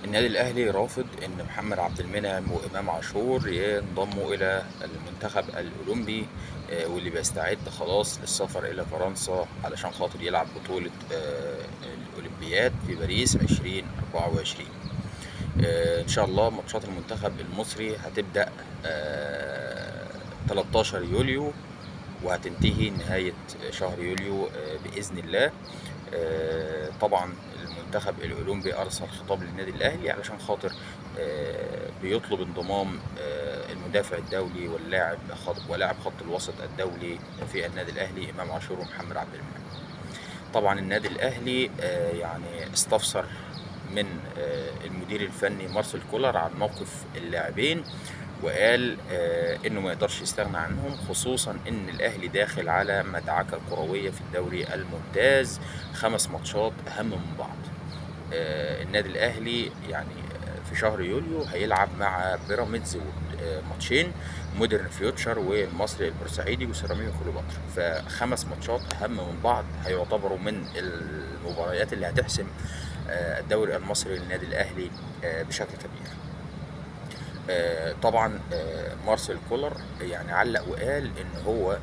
النادي الأهلي رافض إن محمد عبد المنعم وإمام عاشور ينضموا إلى المنتخب الأولمبي، واللي بيستعد خلاص للسفر إلى فرنسا علشان خاطر يلعب بطولة الأولمبياد في باريس 2024. إن شاء الله ماتشات المنتخب المصري هتبدأ 13 يوليو وهتنتهي نهاية شهر يوليو بإذن الله. طبعا المنتخب الأولمبي أرسل خطاب للنادي الأهلي علشان خاطر بيطلب انضمام المدافع الدولي ولاعب خط الوسط الدولي في النادي الأهلي إمام عاشور ومحمد عبد المنعم. طبعا النادي الأهلي يعني استفسر من المدير الفني مارسيل كولر عن موقف اللاعبين، وقال انه ما يقدرش يستغنى عنهم، خصوصا ان الاهلي داخل على مدعكه كروية في الدوري الممتاز، 5 ماتشات اهم من بعض. النادي الاهلي يعني في شهر يوليو هيلعب مع بيراميدز ماتشين، مودرن فيوتشر والمصري البورسعيدي وسيراميكا كليوباترا، ف5 ماتشات اهم من بعض هيعتبروا من المباريات اللي هتحسم الدوري المصري للنادي الاهلي بشكل كبير. طبعا مارسيل كولر يعني علق وقال ان هو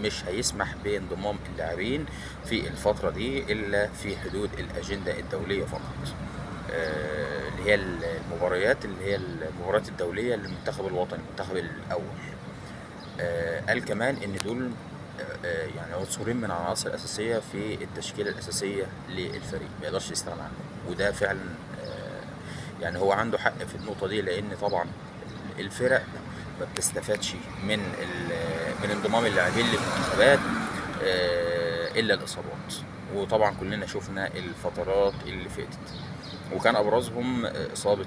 مش هيسمح بانضمام اللاعبين في الفترة دي الا في حدود الاجندة الدولية فقط، اللي هي المباريات اللي هي المباريات الدولية للمنتخب الوطني، المنتخب الاول. قال كمان ان دول يعني عنصرين من العناصر الاساسية في التشكيلة الاساسية للفريق، ما يقدرش يستغنى عنهم، وده فعلا يعني هو عنده حق في النقطة دي، لأن طبعا الفرق ما بتستفادش من انضمام اللاعبين للمنتخبات إلا الإصابات، وطبعا كلنا شفنا الفترات اللي فاتت، وكان أبرزهم إصابة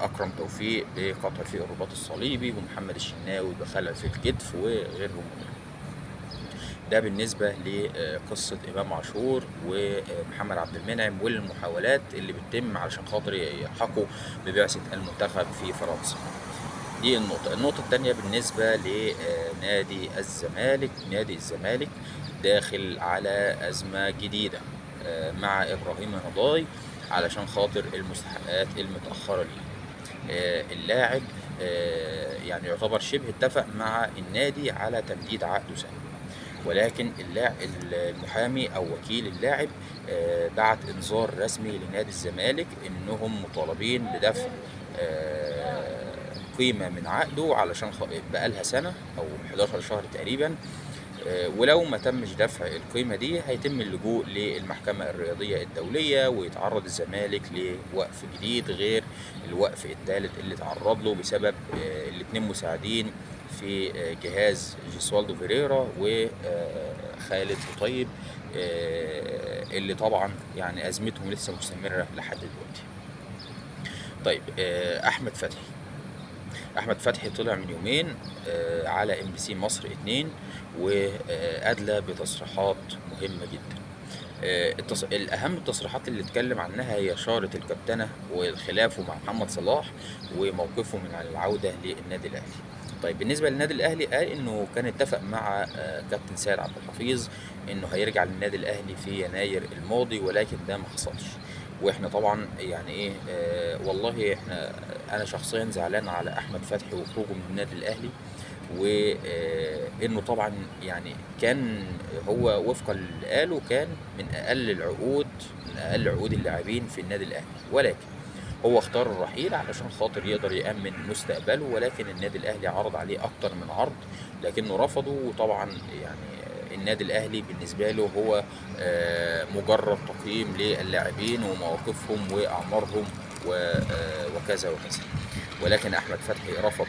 أكرم توفيق بقطع في الرباط الصليبي، ومحمد الشناوي بخلع في الكتف، وغيرهم. ده بالنسبة لقصة إمام عاشور ومحمد عبد المنعم والمحاولات اللي بتتم علشان خاطر يلحقوا ببعثة المنتخب في فرنسا. دي النقطة. النقطة التانية بالنسبة لنادي الزمالك، نادي الزمالك داخل على أزمة جديدة مع إبراهيم نضاي علشان خاطر المستحقات المتأخرة ليه. اللاعب يعني يعتبر شبه اتفق مع النادي على تمديد عقده سنة، ولكن المحامي أو وكيل اللاعب بعت إنذار رسمي لنادي الزمالك إنهم مطالبين بدفع قيمة من عقده علشان بقالها سنة أو 11 شهر تقريبا، ولو ما تمش دفع القيمة دي هيتم اللجوء للمحكمة الرياضية الدولية، ويتعرض الزمالك لوقف جديد غير الوقف الثالث اللي تعرض له بسبب الاتنين مساعدين في جهاز جيسوالدو فيريرا وخالد طيب، اللي طبعا يعني أزمتهم لسه مستمرة لحد دلوقتي. طيب أحمد فتحي، أحمد فتحي طلع من يومين على ام بي سي مصر 2 وأدلى بتصريحات مهمة جدا. الأهم التصريحات اللي اتكلم عنها هي شارة الكابتنة وخلافه مع محمد صلاح وموقفه من العودة للنادي الأهلي. طيب بالنسبة للنادي الأهلي قال إنه كان اتفق مع كابتن سيد عبد الحفيظ إنه هيرجع للنادي الأهلي في يناير الماضي، ولكن ده ما حصلش. واحنا طبعا يعني ايه، والله انا شخصيا زعلان على احمد فتحي وخروجه من النادي الاهلي، وانه طبعا يعني كان هو وفقا اللي قاله كان من اقل العقود، من اقل عقود اللاعبين في النادي الاهلي، ولكن هو اختار الرحيل علشان خاطر يقدر يأمن مستقبله، ولكن النادي الاهلي عرض عليه اكتر من عرض لكنه رفضه. وطبعا يعني النادي الاهلي بالنسبة له هو مجرد تقييم للاعبين ومواقفهم واعمارهم وكذا وكذا، ولكن احمد فتحي رفض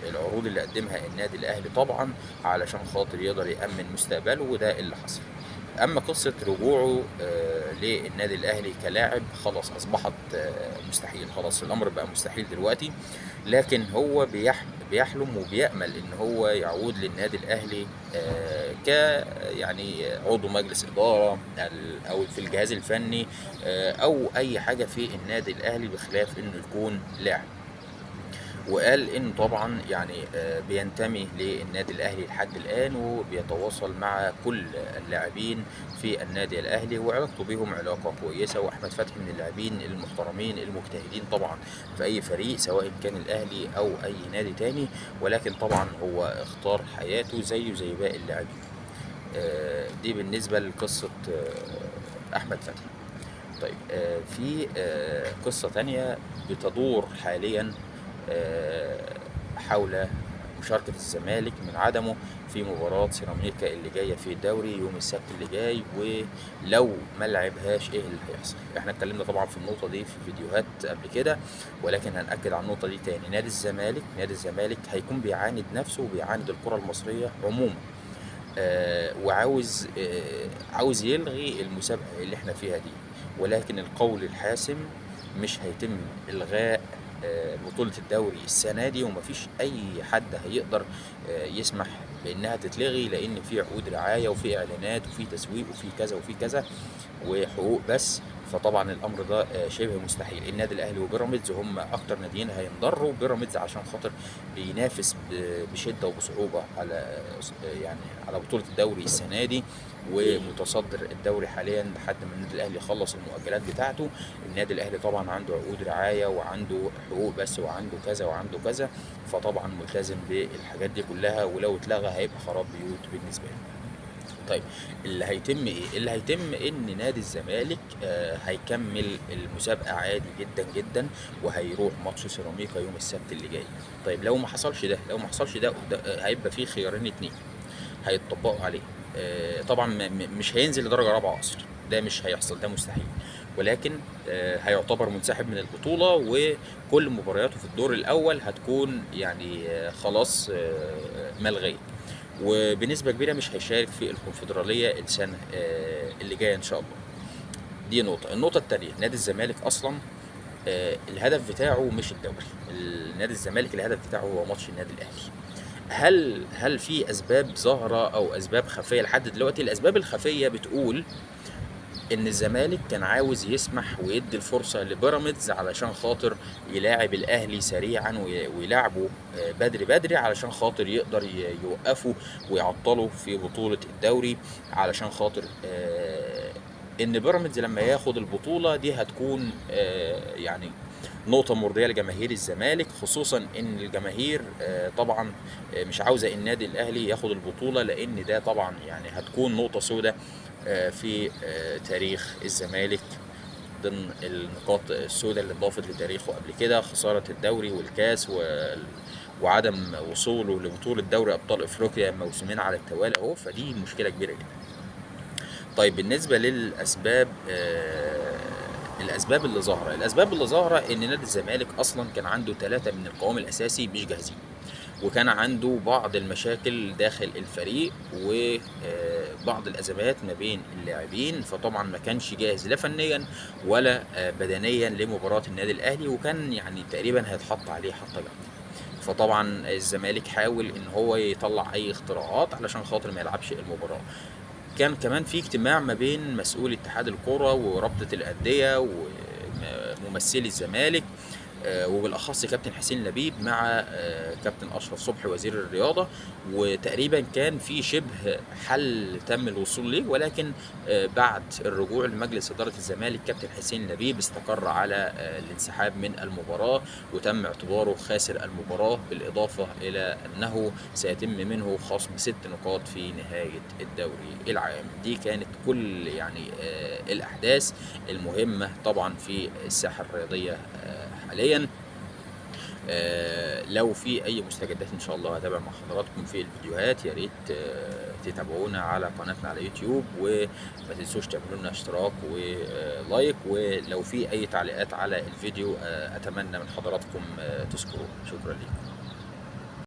العروض اللي قدمها النادي الاهلي طبعا علشان خاطر يقدر يأمن مستقبله، وده اللي حصل. اما قصة رجوعه للنادي الاهلي كلاعب خلاص اصبحت مستحيل، خلاص الامر بقى مستحيل دلوقتي، لكن هو بيحلم وبيأمل ان هو يعود للنادي الاهلي ك يعني عضو مجلس ادارة او في الجهاز الفني او اي حاجة في النادي الاهلي، بخلاف انه يكون لاعب. وقال إنه طبعا يعني بينتمي للنادي الأهلي لحد الآن، وبيتواصل مع كل اللاعبين في النادي الأهلي، وعلاقته بهم علاقة كويسة. وأحمد فتحي من اللاعبين المحترمين المجتهدين طبعا في أي فريق سواء كان الأهلي أو أي نادي تاني، ولكن طبعا هو اختار حياته زيه زي باقي اللاعبين. دي بالنسبة لقصة أحمد فتحي. طيب في قصة تانية بتدور حاليا حول مشاركة الزمالك من عدمه في مباراة سيراميكا اللي جاية في الدوري يوم السبت اللي جاي، ولو ما لعبهاش ايه اللي هيحصل. احنا اتكلمنا طبعا في النقطة دي في فيديوهات قبل كده، ولكن هنأكد على النقطة دي تاني. نادي الزمالك هيكون بيعاند نفسه وبيعاند الكرة المصرية عموما، وعاوز عاوز يلغي المسابقة اللي احنا فيها دي، ولكن القول الحاسم مش هيتم إلغاء بطولة الدوري السنة دي، ومفيش أي حد هيقدر يسمح بإنها تتلغي، لأن في عقود رعاية وفي إعلانات وفي تسويق وفي كذا وفي كذا وحقوق بس. فطبعا الأمر ده شبه مستحيل. النادي الأهلي وبيراميدز هم أكتر ناديين هينضروا. بيراميدز عشان خاطر بينافس بشدة وبصعوبة على يعني على بطولة الدوري السنة دي، ومتصدر الدوري حاليا لحد ما النادي الأهلي يخلص المؤجلات بتاعته. النادي الأهلي طبعا عنده عقود رعاية وعنده حقوق بس وعنده كذا وعنده كذا، فطبعا ملتزم بالحاجات دي كلها، ولو اتلغى هيبقى خراب بيوت بالنسبة له. طيب اللي هيتم ايه؟ اللي هيتم ان نادي الزمالك هيكمل المسابقة عادي جدا جدا، وهيروح ماتش سيراميكا يوم السبت اللي جاي. طيب لو ما حصلش ده، لو ما حصلش ده، هيبقى فيه خيارين اتنين هيتطبقوا عليه. طبعا مش هينزل لدرجة رابعة اصلا، ده مش هيحصل، ده مستحيل، ولكن هيعتبر منسحب من البطولة، وكل مبارياته في الدور الأول هتكون يعني خلاص ملغية، وبنسبة كبيرة مش هيشارك في الكونفدرالية السنة اللي جاية إن شاء الله. دي نقطة. النقطة التانية، نادي الزمالك أصلا الهدف بتاعه مش الدوري. نادي الزمالك الهدف بتاعه هو ماتش النادي الأهلي. هل في أسباب ظاهرة أو أسباب خفية لحد دلوقتي؟ الأسباب الخفية بتقول إن الزمالك كان عاوز يسمح ويدي الفرصة لبيراميدز علشان خاطر يلاعب الأهلي سريعا ويلاعبه بدري بدري، علشان خاطر يقدر يوقفه ويعطله في بطولة الدوري، علشان خاطر إن بيراميدز لما ياخد البطولة دي هتكون يعني نقطة مرضية لجماهير الزمالك، خصوصا إن الجماهير طبعا مش عاوزة النادي الأهلي ياخد البطولة، لأن ده طبعا يعني هتكون نقطة سوداء في تاريخ الزمالك ضمن النقاط السوداء اللي اتضافت لتاريخه قبل كده، خسارة الدوري والكاس وعدم وصوله لبطولة دوري أبطال إفريقيا موسمين على التوالي أهو، فدي مشكلة كبيرة جدا. طيب بالنسبة للأسباب، الأسباب اللي ظاهرة، الأسباب اللي ظاهرة إن نادي الزمالك أصلا كان عنده 3 من القوام الأساسي مش جاهزين، وكان عنده بعض المشاكل داخل الفريق وبعض الأزمات ما بين اللاعبين، فطبعا ما كانش جاهز لا فنيا ولا بدنيا لمباراة النادي الأهلي، وكان يعني تقريبا هيتحط عليه حطة جامدة. فطبعا الزمالك حاول إن هو يطلع أي اختراعات علشان خاطر ما يلعبش المباراة. كان كمان في اجتماع ما بين مسؤول اتحاد الكرة ورابطة الأندية وممثلي الزمالك، وبالأخص كابتن حسين لبيب مع كابتن أشرف صبحي وزير الرياضة، وتقريبا كان في شبه حل تم الوصول ليه، ولكن بعد الرجوع لمجلس إدارة الزمالك كابتن حسين لبيب استقر على الانسحاب من المباراة، وتم اعتباره خاسر المباراة، بالإضافة إلى أنه سيتم منه خصم 6 نقاط في نهاية الدوري العام. دي كانت كل يعني الأحداث المهمة طبعا في الساحة الرياضية حاليا. لو في اي مستجدات ان شاء الله هتابع مع حضراتكم في الفيديوهات، يا ريت تتابعونا على قناتنا على يوتيوب، وما تنسوش تعملوا لنا اشتراك و like، ولو في اي تعليقات على الفيديو اتمنى من حضراتكم تذكروها. شكرا لكم.